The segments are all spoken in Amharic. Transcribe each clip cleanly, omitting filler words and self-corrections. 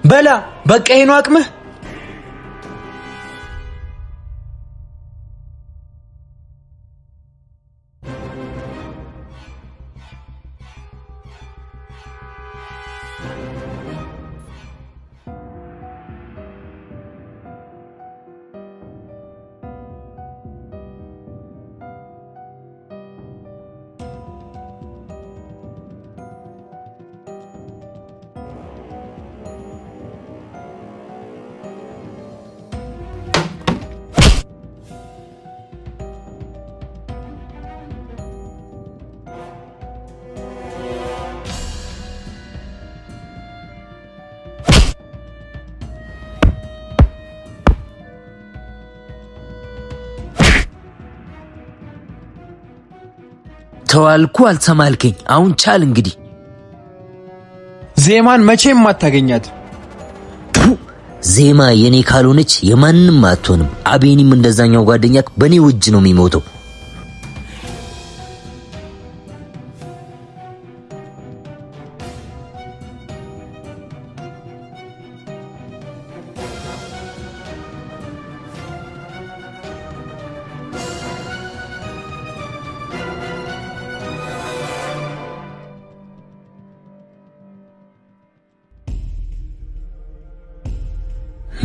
በላ በቃ ይሄ ነው አቅምህ። ተዋልኩ አልሰማልከኝ። አሁን ቻል እንግዲህ። ዜማን መቼም አታገኛት። ዜማ የኔ ካልሆነች የማንም አትሆንም። አቤኒም እንደዛኛው ጓደኛክ በኔ ውጅ ነው የሚሞተው።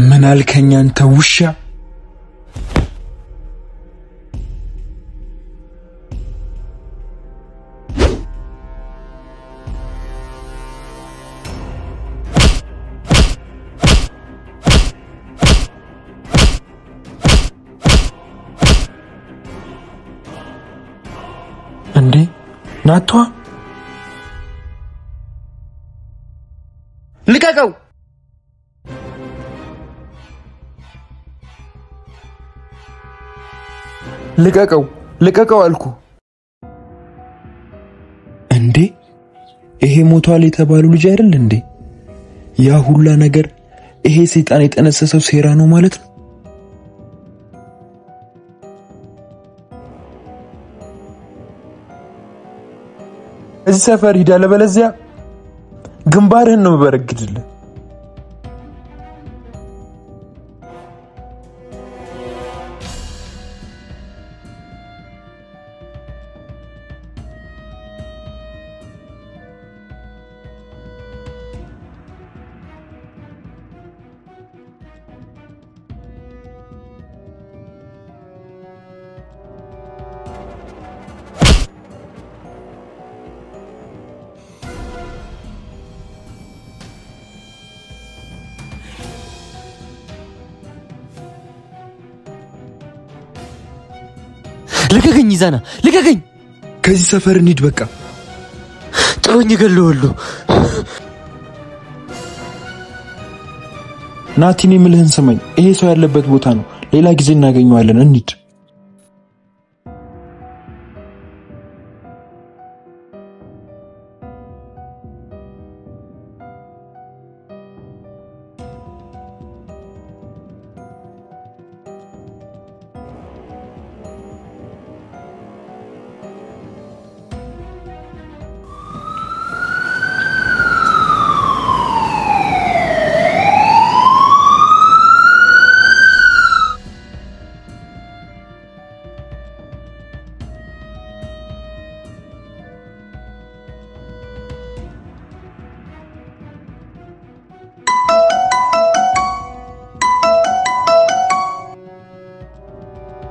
ምን አልከኝ አንተ ውሻ? እንዴ ናቷ ልቀቀው! ልቀቀው! ልቀቀው አልኩ። እንዴ ይሄ ሞቷል የተባለው ልጅ አይደል እንዴ? ያ ሁላ ነገር ይሄ ሰይጣን የጠነሰሰው ሴራ ነው ማለት ነው። እዚህ ሰፈር ሂድ፣ አለበለዚያ ግንባርህን ነው የምበረግድልህ። ልቀቀኝ ይዛና ልቀቀኝ። ከዚህ ሰፈር እንሂድ በቃ። ጥሎኝ እገለዋለሁ። ናቲ፣ እኔ የምልህን ስማኝ። ይሄ ሰው ያለበት ቦታ ነው። ሌላ ጊዜ እናገኘዋለን። እንሂድ።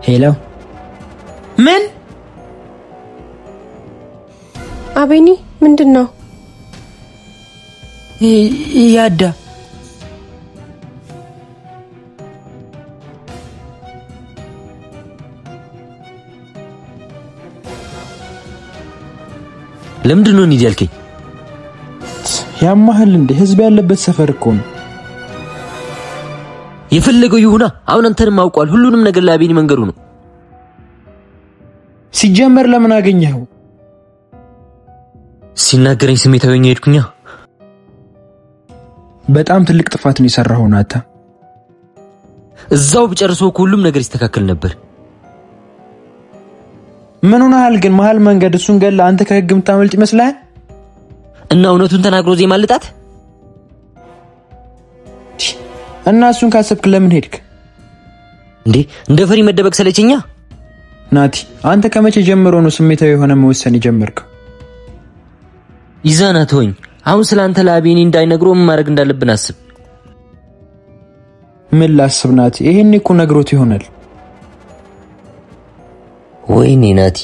Hello፣ ምን አቤኒ ምንድን ነው? ያዳ ለምንድን ነው እንሂድ ያልከኝ? ያማህል እንዴ? ህዝብ ያለበት ሰፈር እኮ ነው። የፈለገው ይሁና። አሁን አንተንም አውቋል። ሁሉንም ነገር ለአቤኒ መንገሩ ነው። ሲጀመር ለምን አገኘኸው? ሲናገረኝ ስሜታዊ ሆኜ ሄድኩኛ። በጣም ትልቅ ጥፋት ነው የሰራኸው ናታ። እዛው ብጨርሰው እኮ ሁሉም ነገር ይስተካከል ነበር። ምን ሆነሃል ግን? መሀል መንገድ እሱን ገለህ አንተ ከህግ የምታመልጥ ይመስልሃል? እና እውነቱን ተናግሮ ዜማ ልጣት? እና እሱን ካሰብክ ለምን ሄድክ እንዴ? እንደ ፈሪ መደበቅ ሰለቸኛ። ናቲ፣ አንተ ከመቼ ጀምሮ ነው ስሜታዊ የሆነ መወሰን የጀመርከው? ይዛና ተወኝ። አሁን ስለ አንተ ለአቤኒ እንዳይነግሮ ምን ማድረግ እንዳለብን አስብ። ምን ላስብ ናቲ? ይሄን እኮ ነግሮት ይሆናል። ወይኔ ናቲ፣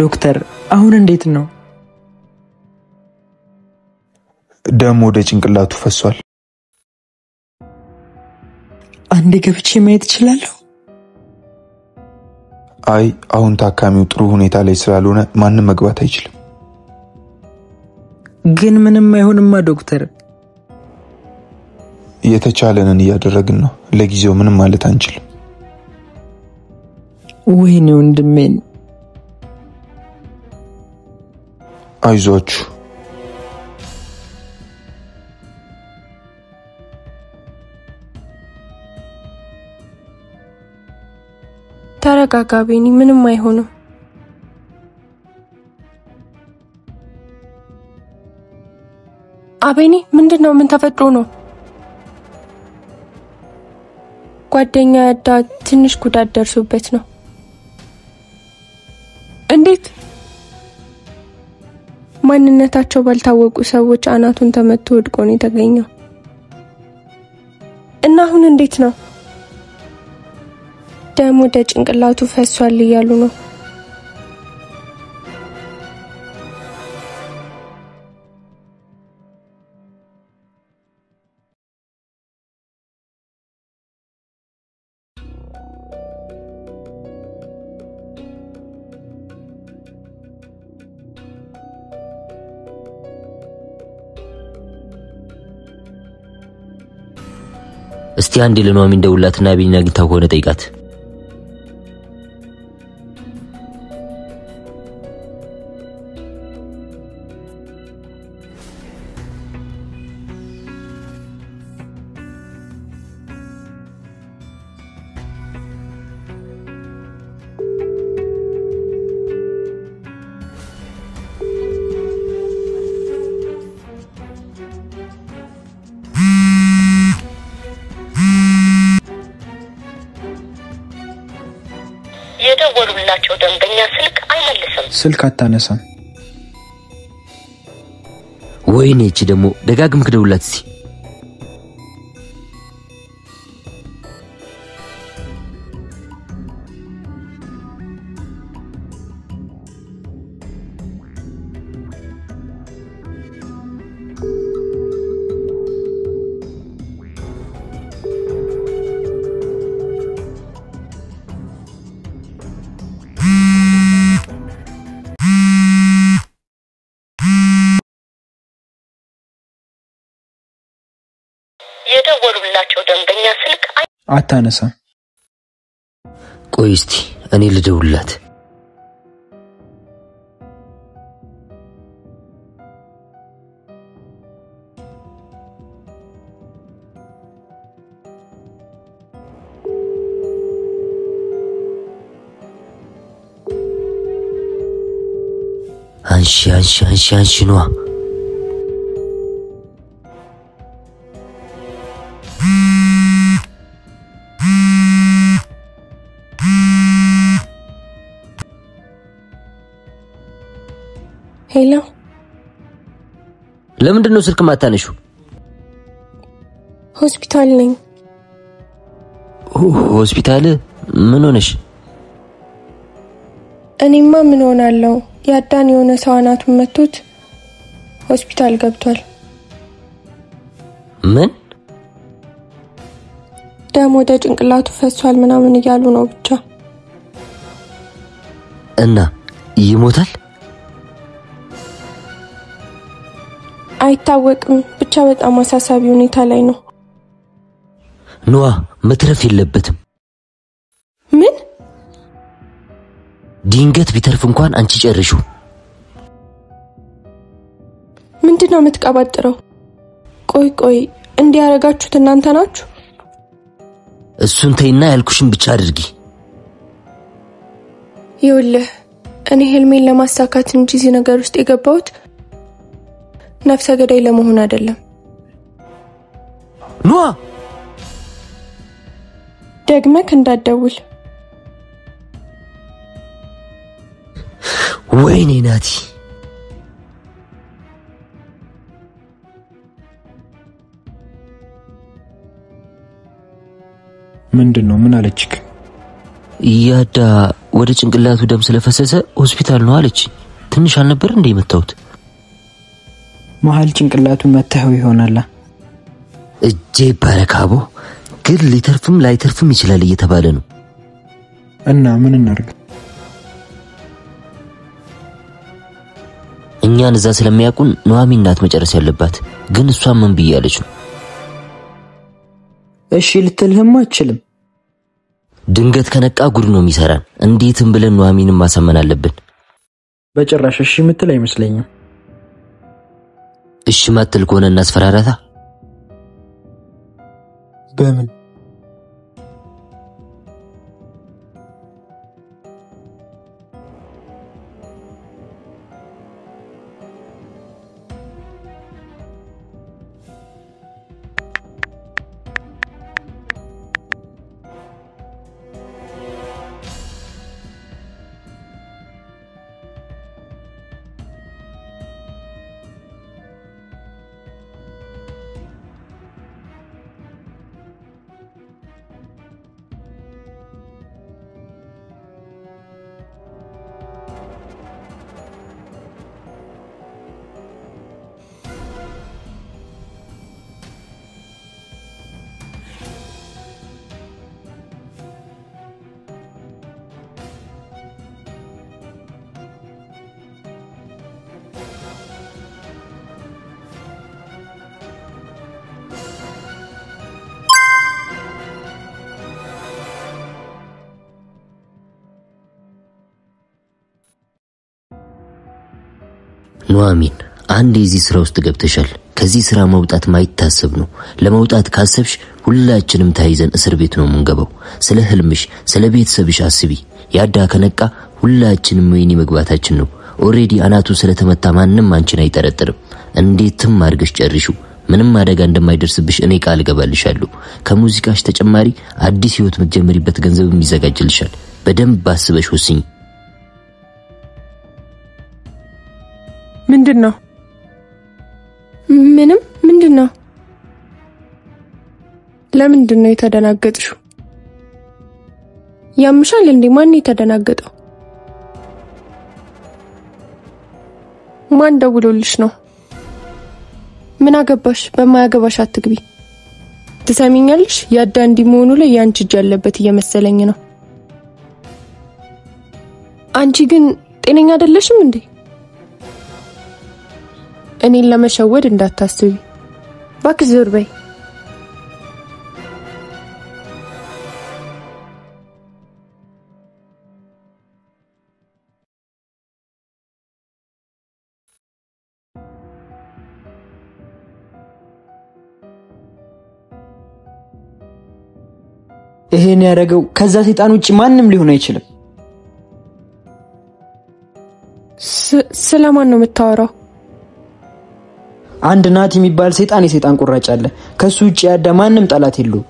ዶክተር አሁን እንዴት ነው? ደም ወደ ጭንቅላቱ ፈሷል። አንዴ ገብቼ ማየት እችላለሁ? አይ አሁን ታካሚው ጥሩ ሁኔታ ላይ ስላልሆነ ማንም መግባት አይችልም። ግን ምንም አይሆንማ ዶክተር። የተቻለንን እያደረግን ነው። ለጊዜው ምንም ማለት አንችልም። ወይኔ ወንድሜን። አይዟችሁ። ተረጋጋ ቤኒ፣ ምንም አይሆንም። አቤኒ ምንድን ነው? ምን ተፈጥሮ ነው? ጓደኛ ያዳ ትንሽ ጉዳት ደርሶበት ነው። እንዴት? ማንነታቸው ባልታወቁ ሰዎች አናቱን ተመቶ ወድቆ ነው የተገኘው። እና አሁን እንዴት ነው? ደም ወደ ጭንቅላቱ ፈሷል እያሉ ነው። እስቲ አንዴ ለኑሐሚን ደውላትና አቤኒን አግኝታው ከሆነ ጠይቃት። የደወሉላቸው ደንበኛ ስልክ አይመልስም። ስልክ አታነሳም። ወይኔ እቺ ደግሞ ደጋግምክ ደውላት እስቲ። የደወሉላቸው ደንበኛ ስልክ አታነሳም። ቆይ እስቲ እኔ ልደውልላት። አንሺ አንሺ አንሺ አንሺ ነዋ። Hello፣ ለምንድን ነው ስልክ ማታነሺው? ሆስፒታል ነኝ። ሆስፒታል? ምን ሆነሽ? እኔማ ምን ሆናለሁ? ያዳን የሆነ ሰው አናቱን መቶት ሆስፒታል ገብቷል። ምን? ደም ወደ ጭንቅላቱ ፈሷል ምናምን እያሉ ነው ብቻ። እና ይሞታል? አይታወቅም። ብቻ በጣም አሳሳቢ ሁኔታ ላይ ነው። ኑዋ መትረፍ የለበትም። ምን? ድንገት ቢተርፍ እንኳን አንቺ ጨርሹ። ምንድነው የምትቀባጥረው? ቆይ ቆይ እንዲያረጋችሁት እናንተ ናችሁ? እሱን ተይና ያልኩሽን ብቻ አድርጊ። ይኸውልህ እኔ ህልሜን ለማሳካት እንጂ እዚህ ነገር ውስጥ የገባሁት ነፍሰ ገዳይ ለመሆን አይደለም። ኑዋ ደግመህ እንዳትደውል። ወይኔ ናቲ፣ ምንድን ነው? ምን አለችክ? ያዳ ወደ ጭንቅላቱ ደም ስለፈሰሰ ሆስፒታል ነው አለች። ትንሽ አልነበር እንዴ የመታሁት? መሀል ጭንቅላቱን መተኸው ይሆናላ። እጄ ይባረክ አቦ። ግን ሊተርፍም ላይተርፍም ይችላል እየተባለ ነው። እና ምን እናርግ? እኛን እዛ ስለሚያውቁን ኑሐሚን ናት መጨረስ ያለባት። ግን እሷ ምን ብያለች ነው? እሺ ልትልህም አትችልም። ድንገት ከነቃ ጉድ ነው የሚሰራን። እንዴትም ብለን ኑሐሚንን ማሳመን አለብን። በጭራሽ እሺ የምትል አይመስለኝም። እሺ ማትል ከሆነ እናስፈራራታ። በምን? ኑሐሚን አንድ የዚህ ስራ ውስጥ ገብተሻል። ከዚህ ስራ መውጣት ማይታሰብ ነው። ለመውጣት ካሰብሽ ሁላችንም ተያይዘን እስር ቤት ነው የምንገባው። ስለ ህልምሽ፣ ስለ ቤተሰብሽ አስቢ። ያዳ ከነቃ ሁላችንም ወህኒ መግባታችን ነው። Already አናቱ ስለተመታ ማንም አንቺን አይጠረጥርም። እንዴትም አድርገሽ ጨርሺው። ምንም አደጋ እንደማይደርስብሽ እኔ ቃል እገባልሻለሁ። ከሙዚቃሽ ተጨማሪ አዲስ ህይወት የምትጀምሪበት ገንዘብም ይዘጋጅልሻል። በደንብ አስበሽ ወስኚ። ምንድን ነው? ምንም። ምንድን ነው? ለምንድን ነው የተደናገጥሽው? ያምሻል እንዴ? ማን የተደናገጠው? ማን ደውሎልሽ ነው? ምን አገባሽ? በማያገባሽ አትግቢ። ትሰሚኛለሽ? ያዳ እንዲህ መሆኑ ላይ ያንቺ እጅ ያለበት እየመሰለኝ ነው። አንቺ ግን ጤነኛ አይደለሽም እንዴ? እኔን ለመሸወድ እንዳታስቢ። እባክሽ ዞር በይ። ይሄን ያደረገው ከዛ ሰይጣን ውጭ ማንም ሊሆን አይችልም። ስለማን ነው የምታወራው? አንድ ናት የሚባል ሰይጣን የሰይጣን ቁራጭ አለ። ከሱ ውጭ ያዳ ማንም ጠላት የለውም።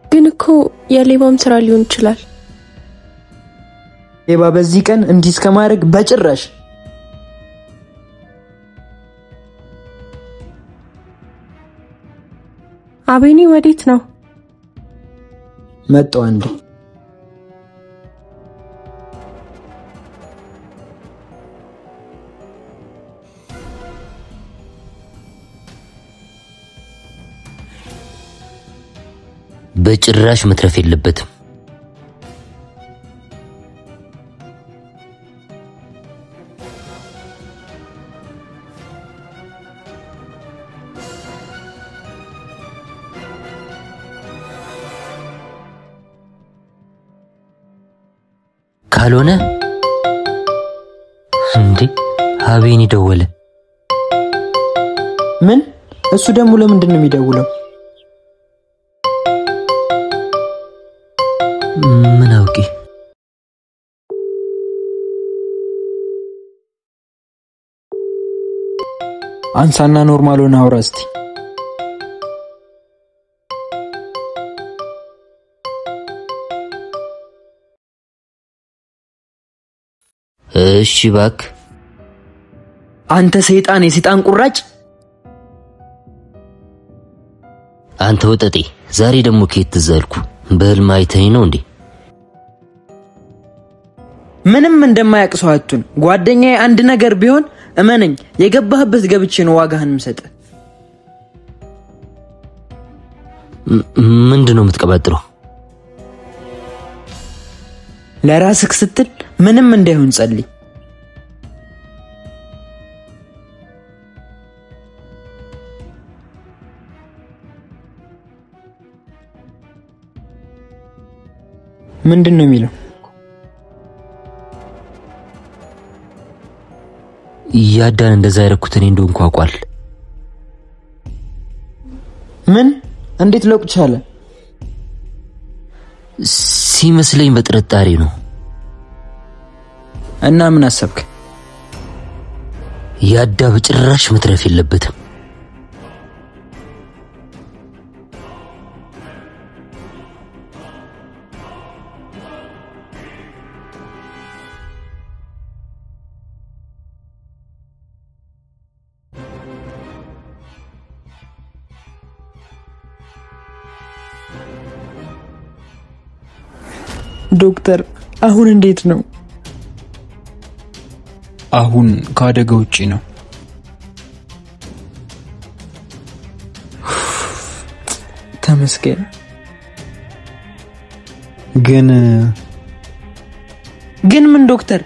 ግን እኮ የሌባም ስራ ሊሆን ይችላል። ሌባ በዚህ ቀን እንዲህ እስከማድረግ በጭራሽ። አቤኒ ወዴት ነው? መጣው አንዴ። በጭራሽ መትረፍ የለበትም። ካልሆነ አቤኒ ደወለ። ምን? እሱ ደግሞ ለምንድን ነው የሚደውለው? ምን አውቄ። አንሳና normal ሆነ አውራ እስቲ። እሺ እባክህ። አንተ ሰይጣን፣ የሰይጣን ቁራጭ! አንተ ወጠጤ፣ ዛሬ ደግሞ ከየት ትዝ አልኩ? በህልም አይተኸኝ ነው እንዴ? ምንም እንደማያውቅ ሰው አትሁን። ጓደኛዬ አንድ ነገር ቢሆን እመነኝ፣ የገባህበት ገብቼ ነው ዋጋህን የምሰጥህ። ምንድን ነው የምትቀባጥረው? ለራስህ ስትል ምንም እንዳይሆን ጸልይ። ምንድን ነው የሚለው? ያዳን እንደዛ ያደረኩት እኔ እንደሆንኩ አውቋል። ምን? እንዴት ሊያውቅ ቻለ? ሲመስለኝ በጥርጣሬ ነው። እና ምን አሰብክ? ያዳ በጭራሽ መትረፍ የለበትም። ዶክተር አሁን እንዴት ነው? አሁን ከአደጋ ውጪ ነው። ተመስገን። ግን ግን ምን ዶክተር?